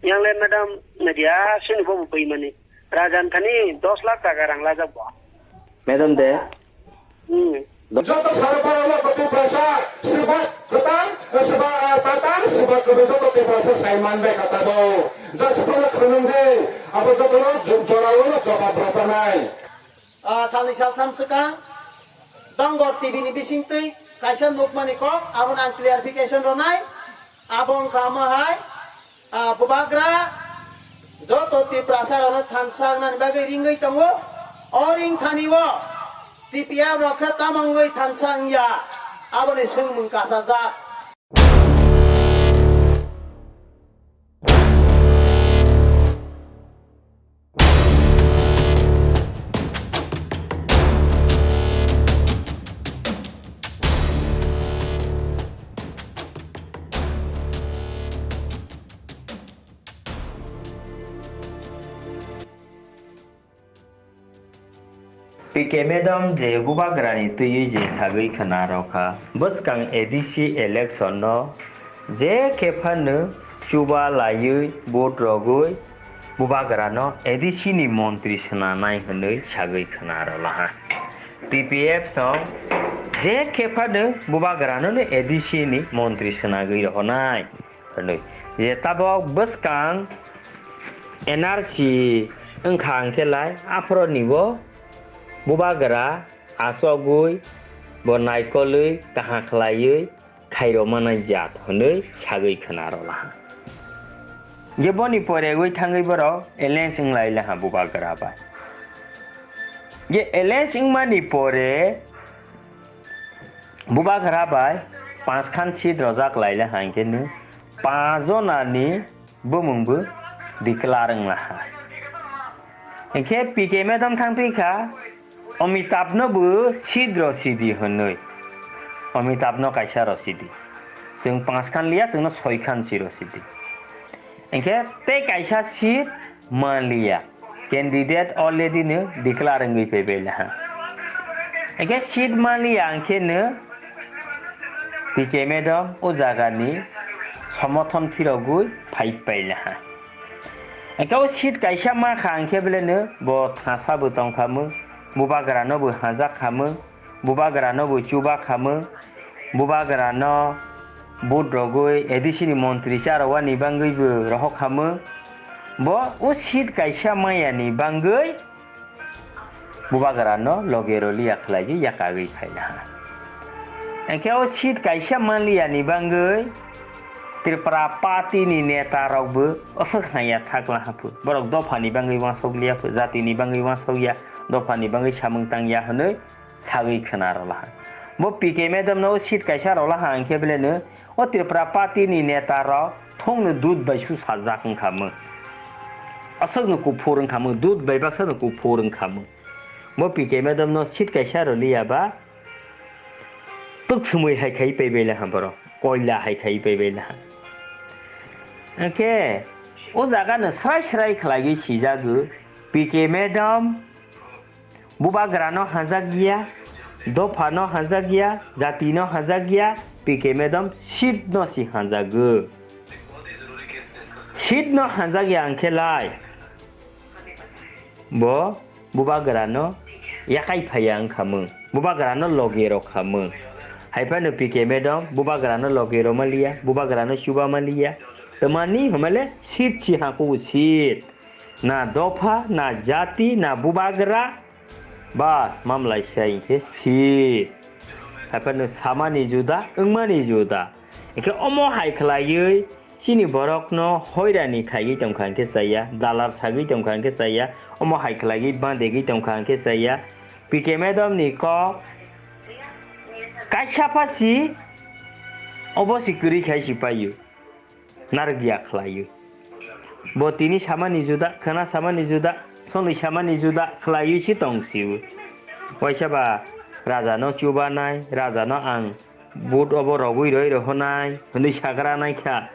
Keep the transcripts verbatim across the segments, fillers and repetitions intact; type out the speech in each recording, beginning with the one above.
Yang le madam media sini bo bui mani. Rajan thani dos lakh taka rang lajak bo. Madam de. Hmm. Joto sarupara lo koti prasa, sibak ketan, sibak, eh, tatan, sibak kebejo koti prasa saiman bai kata bo. Ja sepuluh khunung de, abo joto lo jora lo jawab rasa nai. Ah, salni saltham swkang Dongor T V ni bisingtwi kaisa nukmani kok, abono ang clarification rwnai. Abo wngkha omo hai, ah, bubagra joto Tiprasa rokno thansa wngnani bagwi ringwi tongo. O ring thani o T P F rok khe tamo wngwi thansa wngya, aboni swngmung kasajak. P K madam je bubagrani twiwi je sagwi khna rw kha, bwskang A D C election no je khe phano chuba laiwi vote rogwi bubagrano A D C ni montri swnanai hwnwi sagwi khna rw laha. T P F song je khe phano bubagrano no A D C ni montri swnagwi rohonai hwnwi. Je tabok bwskang N R C wngkha hwnkhe lai, aphoroni bo bubagra achogwi, bo naikolwi, kaham khlaiwi khairokmani jat hwnwi sagwi khna rw laha. Je boni pore wi thangwi borok alliance wnglai laha bubagra bai. Je alliance wngmani pore bubagra bai panch khan seat rojak laila hainkhe no panch jonani bumung bo declare wnglaha. Hinkhe P K madam thangphi kha, Amitabh no bo seat rw sidi hwnwi. Amitabh no kaisa rw sidi. Chwng panch khan liya, chwngno soi khan si rw sidi. Hinkhe tei kaisa seat manliya. Candidate already no declare wngwi phaibai laha. Hinkhe seat manliya hinkhe no P K madam o jagani somothon phirogwi phaipai laha. Hinkhe o seat kaisa ma kha hinkhe belai no bo thasa bo tong kha mung, bubagra no bo hajak kha mung. Bubagra no bo chuba kha mung, bubagra no vote rogwi A D C ni montri cha rwani bangwi bo rohok kha mung. Bo o seat kaisa maya ni bangwi bubagra no loge rw liya khlaiwi yakagwi phai laha. Hinkhe o seat kaisa manliya ni bangwi Tripura party ni neta rok bo aswk hanya thak laha phu. Borok dopha ni bangwi uansuk liya phu, jati ni bangwi uansuk ya, dopha ni bangwi samung tang ya hwnwi sagwi khna rw laha. Bo P K madam no seat kaisa rw laha hinkhe belai no o Tripura party ni neta rok thung no dud bai su sajak wngkha mung. Aswk no kuphur wngkha mung, dud bai baksa no kuphur wngkha mung. Bo P K madam no seat kaisa rw liya ba twk swmwi hai khai paibai laha borok, koila hai khai paibai laha. Hinkhe o jaga no srai srai khlaiwi sijago P K madam. Bubagra no hajak ya, dopha no hajak ya, jati no hajak ya, P K madam seat no si hajago. Seat no hajak ya hinkhe lai bo bubagra no yakai phaiya wngkha mung, bubagra no loge rw kha mung. Haiphano P K madam bubagra no loge rw maliya, bubagra no chuba maliya. Twmani hwnmale seat si ha kubu seat. Na dopha, na jati, na bubagra, bas, mamlai sai hinkhe seat. Haiphano samani juda, wngmani juda. Hinkhe omo hai khlaiwi chini borokno hoirani khaiwi tongkha hinkhe chaya, dalar sagwi tongkha hinkhe chaya, omo hai khlaiwi bandegwi tongkha hinkhe chaya. P K madam ni kok kaisa phasi obo si kwrwi khai si paio. Narwkya khlaiwi. Bo tini samani juda, khwna samani juda, sonwi samani juda khlaiwi se tong sio. Waisa ba raja no chubanai, raja no ang vote obo rogwi roi rohonai hwnwi sagra nai kha.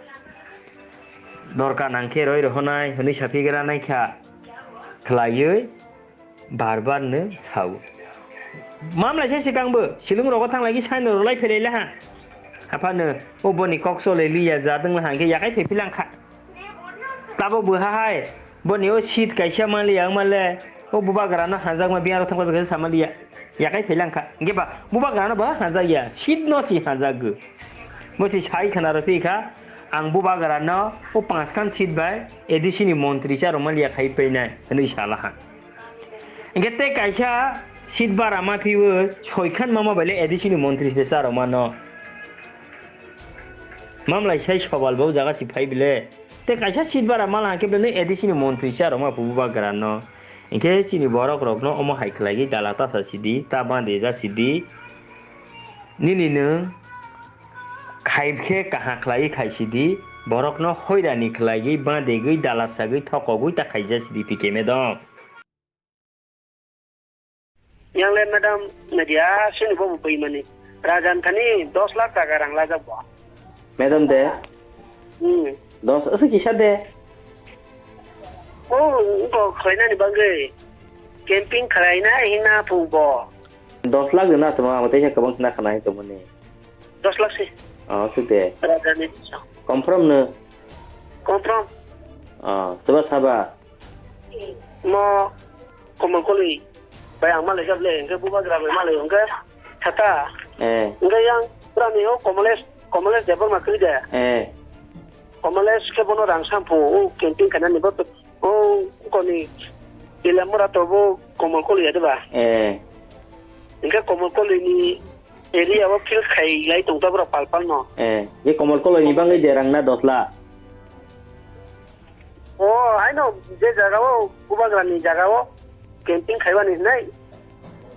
Dorkar nang khe roi rohonai hwnwi saphigra nai kha. Khlaiwi bar bar no sao. Mamlai se swkang bo silung rogo thang lai khe sai no rwlai phai lai ha. Apha no o boni kok cholai liya ja dwng la hang khe yakai phai philang kha. Tabok bo ha hai, boni o seat kaisa manliya, wng manle, o bubagra no hanjakma biyang rok thangma bwkha samaliya, yakai phailangkha. Hingke ba, bubagra no bo hanjakya, seat no si hanjakgo. Bo si sai khna rw phi kha, ang bubagra no o panchkhan seat bai A D C ni montri cha rw manliya khai painai, hwnwi sala ha. Hingke tei kaisa seat bara ma phiyo, soikhan mama baile A D C ni montri se cha rw mano. Mamlai sai sobal bo jaga si phai bile. Tei kaisa seat bara mala hwnkhe belai A D C ni montri cha rwma phubu bagra no. Hinkhe chini borok rokno omo hai khlaiwi dala tasa sidi, ta bande ja sidi. Nini nwng khai khe kaha khlaiwi khai sidi, borokno hoirani khlaiwi, bandegwi, dala sagwi, thokogwi ta khaija sidi P K M dong. Yang le madam media sini bo bui mani. Rajan thani dos lakh taka rang lajak bo. Madam de? Hmm. Dos asa kisa de? Oh, ko khoina ni bagwi. Camping khalaina hina pu bo. Dos lakh na tuma amo teisa kabang na khana hi tumani. Dos lakh si. Oh, su de. Rajan ni. Confirm no? Confirm. Oh, tuba saba. Mo Komol Koloi bai ang malai jak le, hingke Bubagra bai malai hingke thata. Eh. Hingke yang pura ni o Komolesh, Komolesh Debbarma kri de. Eh. Komolesh ke bono rang sampo, o camping kana ni bo, o koni Ilamura to bo Komol Koloi ya de ba. Eh. Hingke Komol Koloi ni area o field khai lai tong ta bro pal pal no. Eh, ye Komol Koloi ni bangwi de rang na dos lakh. O, haino je jaga o, Bubagra ni jaga o, camping khaibani hinai,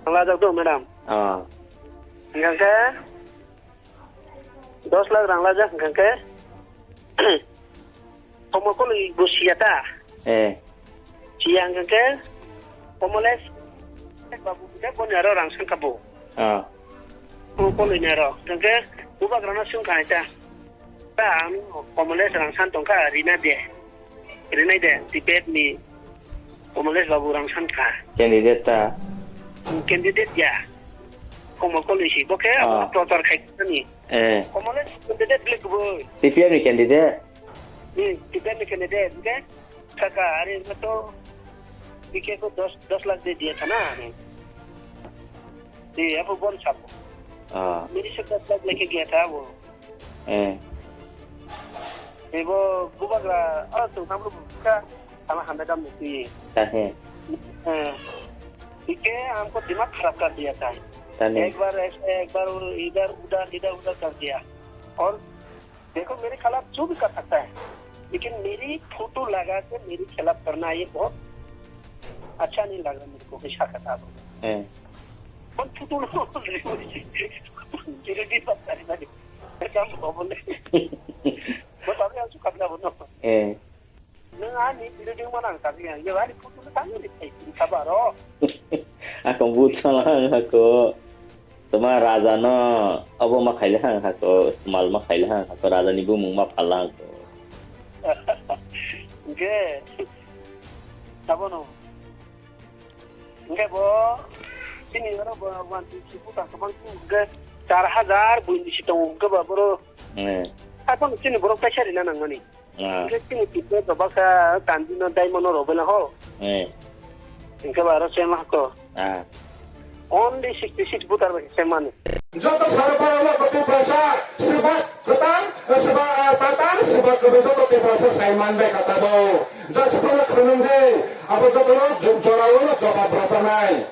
rang lajak do, madam. Ah. Hingkha khe, dos lakh rang lajak hingkha khe, Komol Koloi bo siya ta? Eh. Siya hingkha khe, Komolesh, babu, je boni aro rang sangka bo. Ah. Komol Koloi ni aro, hingkha khe, Bubagra no sungkha hai ta. Ta ang Komolesh Rangsan tongkha, rina de. Rinai de, T P F ni Komolesh Babu Rangsan kha. Candidate ta? Candidate ya. Komol Koloi si, bo khe Ah. abo prochar khai ni. Eh. Komolesh candidate bile kubui. T P F ni candidate? Hmm, T P F ni candidate, bile? Saka, are, to, P K ko dos, dos lakh de diya tha na. Di, abo bon sabo. Ah. Meri se dos lakh leke gaya tha abo. Eh. Ebo Bubagra, ah, tu hamro buka, sama handa dam ni. Tahe. Eh. P K हमको दिमाग खराब कर दिया था। Tane. एक बार ऐसे, एक बार उधर, इधर, उधर, इधर कर दिया। और देखो, मेरे खिलाफ जो भी कर सकता है, लेकिन मेरी फोटो लगा के मेरे खिलाफ करना, ये बहुत अच्छा नहीं लग रहा मेरे को, हमेशा का था। Eh. Kon photo lo, ready bak tari mani. Kam ko bole. Bo tabi asu katla bono. Eh. Nwng ani building manang sabi ang, yo ani photo no tangwi ri thai, ri thaba aro. Ako buthang hako. Toma raja no abo ma khaile hang hako, mal ma khaile hang hako, raja ni bumung ma phala hako. Hingke, sabono. Hingke bo, chini oro bo, one two three puta kabang tu hingke, char hajar bui ni si tongo hingke ba boro. Eh. Sabono chini borok kaisa rina nangmani. Ah. Hingke chini T P F rok baksa Tanjung no Diamond no rwbaina ho. Eh. Hingke ba aro sema hako. Ah. Only sixty six voter bai se mani. Joto saro paralo ko Tiprasa, sibak kwtal, sibak, ah, tatal, sibak kwrwi joto Tiprasa sai man bai kha tabok. Just phano khwnang de, abo jotono jo-, jorao no jobab rwchanai.